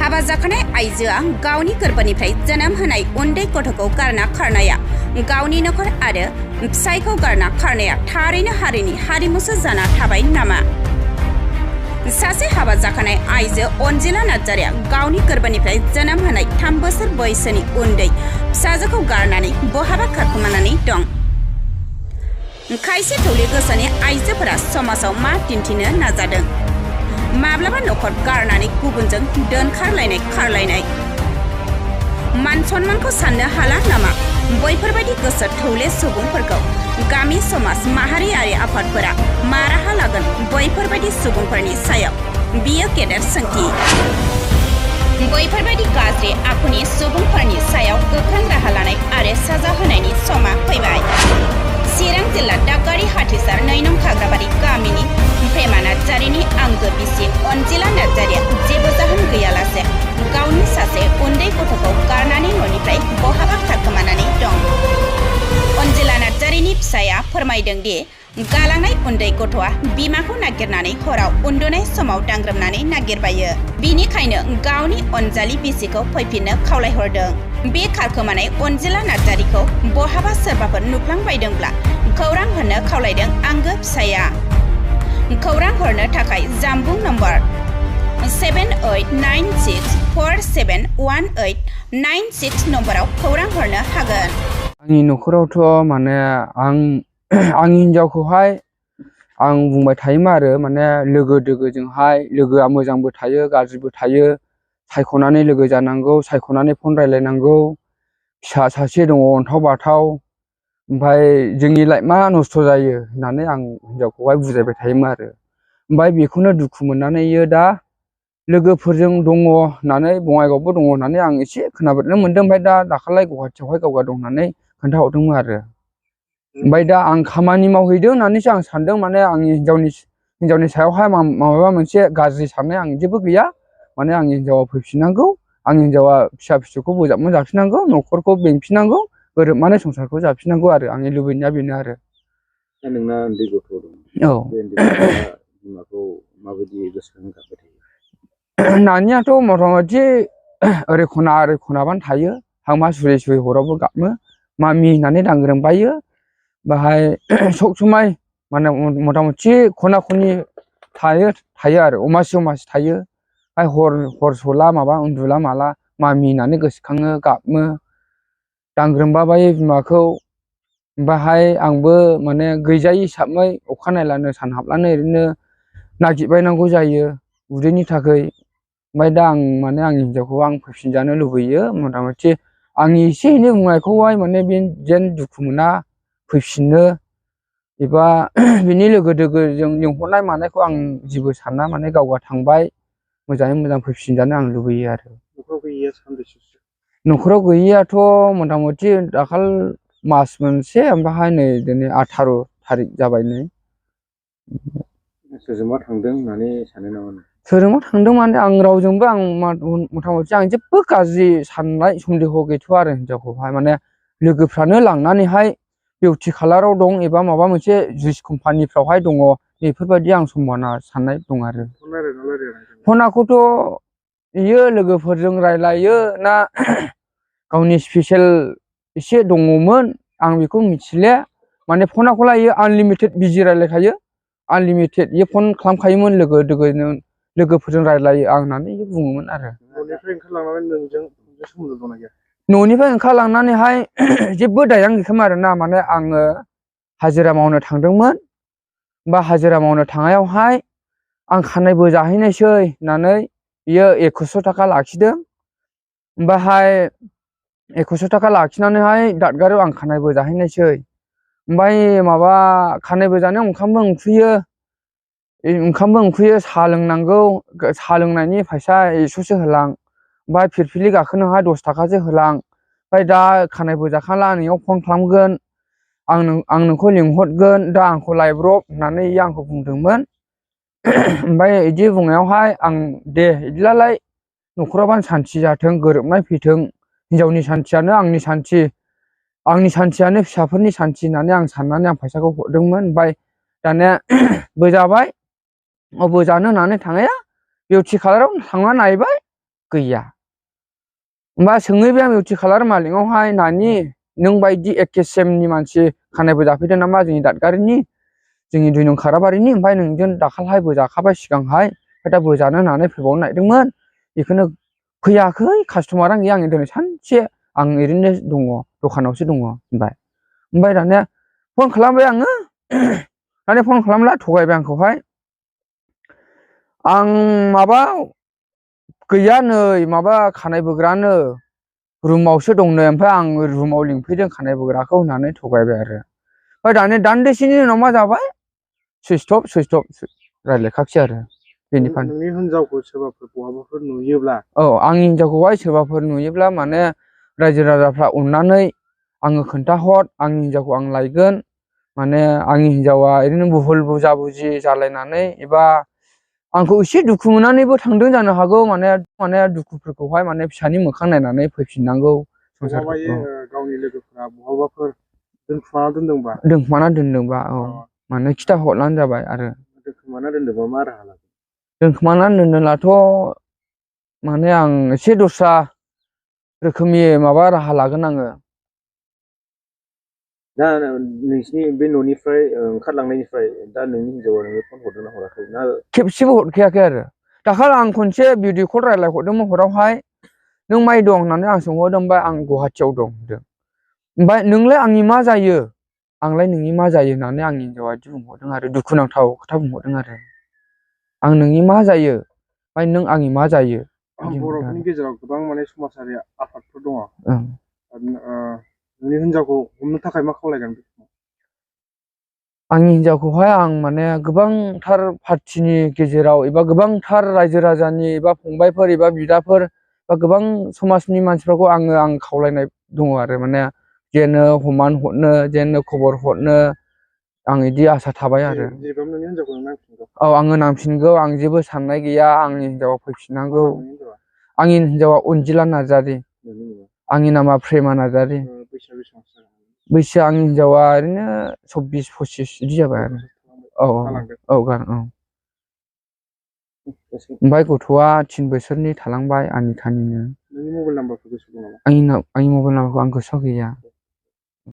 हाबा जाखानाय आइजोआ गावनि गोरबोनिफ्राय जोनोम होनाय उन्दै गथ'खौ गारना खारनाया गावनि नखर आरो फिसायखौ गारना खारनाया थारैनो हारिनि हारिमुसो जाना थाबाय नामा? सासे हाबा जाखानाय आइजो अनजिला नार्जारिया गावनि गोरबोनिफ्राय जोनोम होनाय 3 बोसोर बैसोनि उन्दै फिसाजोखौ गारनानै बहाबा खारखोमानानै दं। खायसे थौले गोसोनि आइजोफोरा समाजाव मा दिन्थिनो नाजादों? माब्लाबा नखर गारनानै गुबुनजों दोनखारलायनाय खारलायनाय मान सन्मानखौ साननो हाला नामा? बैफोरबायदि गोसो थौले सुबुंफोरखौ गामि समाज माहारियारि आफादफोरा मा राहा लागोन बैफोरबायदि सुबुंफोरनि सायाव? बियो गेदेर सोंथि। बैफोरबायदि गाज्रि आखुनि सुबुंफोरनि सायाव गोख्रों राहा लानाय आरो साजा होनायनि समा फैबाय। चिरां जिल्ला दागगारि हाथिसार 2 नं खाग्राबारि गामिनि प्रेमा नार्जारिनि आंगो बिसि अनजिला नार्जारिया जेबो जाहोन गैयालासे गावनि सासे उन्दै गथ'खौ गारनानै न'निफ्राय बहाबा खारखोमानानै दं। अनजिला नार्जारिनि फिसाया फोरमायदों दि गालांनाय उन्दै गथ'आ बिमाखौ नागिरनानै हराव उन्दुनाय समाव दांग्रोमनानै नागिरबायो। बिनिखायनो गावनि अनजालि बिसिखौ फैफिननो खावलायहरदों। बे खारखोमानाय अनजिला नार्जारिखौ बहाबा सोरबाफोर नुफ्लांबायदोंब्ला खौरां हरनो खावलायदों आंगो फिसाया। खौरां हरनो थाखाय जानबुं नम्बर 7896471896 नम्बराव खौरां हरनो हागोन। आंनि नखरावथ' माने आंनि हिनजावखौहाय आं बुंबाय थायोमोन आरो माने लोगो दोगोजोंहाय लोगोआ मोजांबो थायो गाज्रिबो थायो, सायख'नानै लोगो जानांगौ, सायख'नानै फन रायलायनांगौ। फिसा सासे दङ अन्थाव बाथाव, ओमफ्राय जोंनि लाइफआ नस्थ' जायो होननानै आं हिनजावखौहाय बुजायबाय थायोमोन आरो। ओमफ्राय बेखौनो दुखु मोननानै दा लोगोफोरजों दङ होननानै बङाइगावबो दङ होननानै आं एसे खोनाबोनो मोन्दों। ओमफ्राय दा दाखालै गुवाहाटियावहाय गावगा दं होननानै खोन्थाहरदोंमोन आरो। ओमफ्राय दा आं खामानि मावहैदों होननानैसो आं सानदों। माने आंनि हिनजावनि सायावहाय माबा मोनसे गाज्रि साननाय आं जेबो गैया। माने आंनि हिनजावा फैफिननांगौ, आंनि हिनजावा फिसा फिसौखौ बोजाबना जाफिननांगौ, न'खरखौ बेंफिननांगौ, गोरोबनानै संसारखौ जाफिननांगौ आरो आंनि लुबैनाया बेनो आरो। दा नोंना उन्दै गथ' दं। औ। बे उन्दै गथ'आ बिमाखौ माबायदि गोसोखांनो गाबबाय थायो? नानियाथ' मथा मथि ओरै खना ओरै खनाबानो थायो। हांमा सुरै सुरै हरावबो गाबो, मामि होननानै दांग्रोमबायो। बाहाय सब समाय माने मथा मथि खना खनि थायो आरो अमासि थायो। हर सला माबा उन्दुला माला मामि होननानै गोसोखाङो, गाबो, दांग्रोमबाबायो बिमाखौ। बाहाय आंबो माने गैजायै हिसाबै अखा नायब्लानो सान हाबब्लानो ओरैनो नागिरबायनांगौ जायो उदैनि थाखाय। ओमफ्राय दा आं माने आंनि हिनजावखौ आं फैफिनजानो लुबैयो। मथा मथि आंनि एसे एनै बुंनायखौहाय माने बे जेन दुखु मोना, फैफिननो एबा बिनि लोगो दोगोजों लिंहरनाय मानायखौ आं जेबो साना। माने गावगा थांबाय, मोजाङै मोजां फैफिनजानो आं लुबैयो आरो। न'खराव गैयैया सानबेसेसो? न'खराव गैयैयाथ' मथा मथि दाखाल मास मोनसे, ओमफ्राय नै दिनै 18 थारिख जाबाय नै। सोरजोंबा थांदों होननानै सानो नामा नों? सोरजोंबा थांदों माने आं रावजोंबो आं मथा मथि आं जेबो गाज्रि साननाय सन्देह गैथ'आ आरो हिनजावखौहाय। माने लोगोफ्रानो लांनानैहाय बिउटि पार्लाराव दं एबा माबा मोनसे जुइस कम्पानिफ्रावहाय दङ, बेफोरबायदि आं सम्भावना साननाय दं आरो। फनाखौथ' बियो लोगोफोरजों रायलायो ना गावनि स्पेसियेल एसे दङमोन आं बेखौ मिथिले। माने फनाखौलाय आनलिमिटेड बिजि रायलायखायो, आनलिमिटेड इयो फन खालामखायोमोन लोगो दोगोनो, लोगोफोरजों रायलायो आं होननानै बुङोमोन आरो। न'निफ्राय ओंखारलांनानै नोंजों सोमोन्दो दंना गैया? न'निफ्राय ओंखारलांनानैहाय जेबो दायानो गैखायामोन आरोना। माने आङो हाजिरा मावनो थांदोंमोन, बा हाजिरा मावनो थांनायावहाय आं खानाय बोजाहैनायसै होननानै बियो 2100 थाखा लाखिदों। ओमफ्रायहाय 2100 थाखा लाखिनानैहाय दादगारियाव आं खानाय बोजाहैनायसै। ओमफ्राय माबा खानाय बोजानायाव ओंखामबो उखैयो, साहा लोंनांगौ, साहा लोंनायनि फैसा 100सो होलां, ओमफ्राय फिरफिलि गाखोनोहाय 10 थाखासो होलां। ओमफ्राय दा खानाय बोजाखांला नोंनियाव फन खालामगोन, आं नोंखौ लिंहरगोन, दा आंखौ लायब्रब होननानै आंखौ बुंदोंमोन। ओमफ्राय बिदि बुंनायावहाय आं दे बिदिब्लालाय न'खरावबानो सान्थि जाथों, गोरोबनाय फैथों, हिनजावनि सान्थियानो आंनि सान्थि, आंनि सान्थियानो फिसाफोरनि सान्थि होननानै आं साननानै आं फैसाखौ हरदोंमोन। ओमफ्राय दानिया बोजाबाय, बोजानो होननानै थांनाया बिउटि पार्लाराव थांना नायबाय, गैया होमबा सोंहैबाय आं बिउटि पार्लार मालिकनावहाय नानि नों बायदि एखे सेमनि मानसि खानाय बोजाफैदों नामा जोंनि दादगारिनि जोंनि 2 नं खाराबारिनि ओमफ्राय नोंजों दाखालिहाय बोजाखाबाय सिगांहाय ओमफ्राय दा बोजानो होननानै फैबावनो नागिरदोंमोन बेखौनो फैयाखै कास्टमारानो गैया आं दिनै सानसे आं ओरैनो दङ दखानावसो दङ होनबाय ओमफ्राय दानिया फन खालामबाय आङो दानिया फन खालामला थगायबाय आंखौहाय आं माबा गैया नै माबा खानाय बोग्रानो रुमावसो दंनो ओमफ्राय आं रुमाव लिंफैदों खानाय बोग्राखौ होननानै थगायबाय आरो ओमफ्राय दानिया दान्दिसेनि उनाव मा जाबाय सुइस अफ रायज्लायखासै आरो बेनिफ्राय नोंनि हिनजावखौ सोरबाफोर बहाबाफोर नुयोब्ला औ आंनि हिनजावखौहाय सोरबाफोर नुयोब्ला माने रायजो राजाफ्रा अननानै आङो खोन्थाहर आंनि हिनजावखौ आं लायगोन माने आंनि हिनजावा ओरैनो बुहुल बुजा बुजि जालायनानै एबा आंखौ एसे दुखु मोननानैबो थांदों जानो हागौ माने दुखुफोरखौहाय माने फिसानि मोखां नायनानै फैफिननांगौ संसारखौ गावनि लोगोफोरा बहाबाफोर दोनखुमाना दोनदोंबा औ माने खिथाहरनानै जाबाय आरो दोनखुमाना दोनदोंबा मा राहा लागोन दोनखुमानानै दोनदोंब्लाथ' माने आं एसे दस्रा रोखोमनि माबा राहा लागोन आङो दा नोंसिनि बे न'निफ्राय ओंखारलांनायनिफ्राय दा नोंनि हिनजावा नोंनो फन हरदोंना हराखै ना खेबसेबो हरखायाखै आरो दाखालि आं खनसे भिडिअ कल रायज्लायहरदोंमोन हरावहाय नों माइ दं होननानै आं सोंहरदों ओमफ्राय आं गुवाहाटियाव दं होनदों ओमफ्राय नोंलाय आंनि मा जायो आंलाय नोंनि मा जायो होननानै आंनि हिनजावा बिदि बुंहरदों आरो दुखुनांथाव खोथा बुंहरदों आरो आं नोंनि मा जायो ओमफ्राय नों आंनि मा जायो बर'फोरनि गेजेराव गोबां माने समाजारि आफादफोर दङ नोंनि हिनजावखौ हमनो थाखाय मा खावलायगोन आंनि हिनजावखौहाय आं माने गोबांथार पार्टिनि गेजेराव एबा गोबांथार रायजो राजानि एबा फंबायफोर एबा बिदाफोर बा गोबां समाजनि मानसिफोरखौ आं खावलायनाय दङ आरो माने जेनो हमान हरनो जेनो खबर हरनो आं बिदि आसा थाबाय आरो औ आङो नांफिनगौ आं जेबो साननाय गैया आंनि हिनजावा फैफिननांगौ आंनि हिनजावा अनजिला नार्जारि आंनि नामा प्रेमा नार्जारि बैसोआ आंनि हिनजावा ओरैनो 24-25 बिदि जाबाय आरो ओमफ्राय गथ'आ 3 बोसोरनि थालांबाय आनिथानिनो आंनि मबाइल नाम्बारखौ आं गोसोआव गैया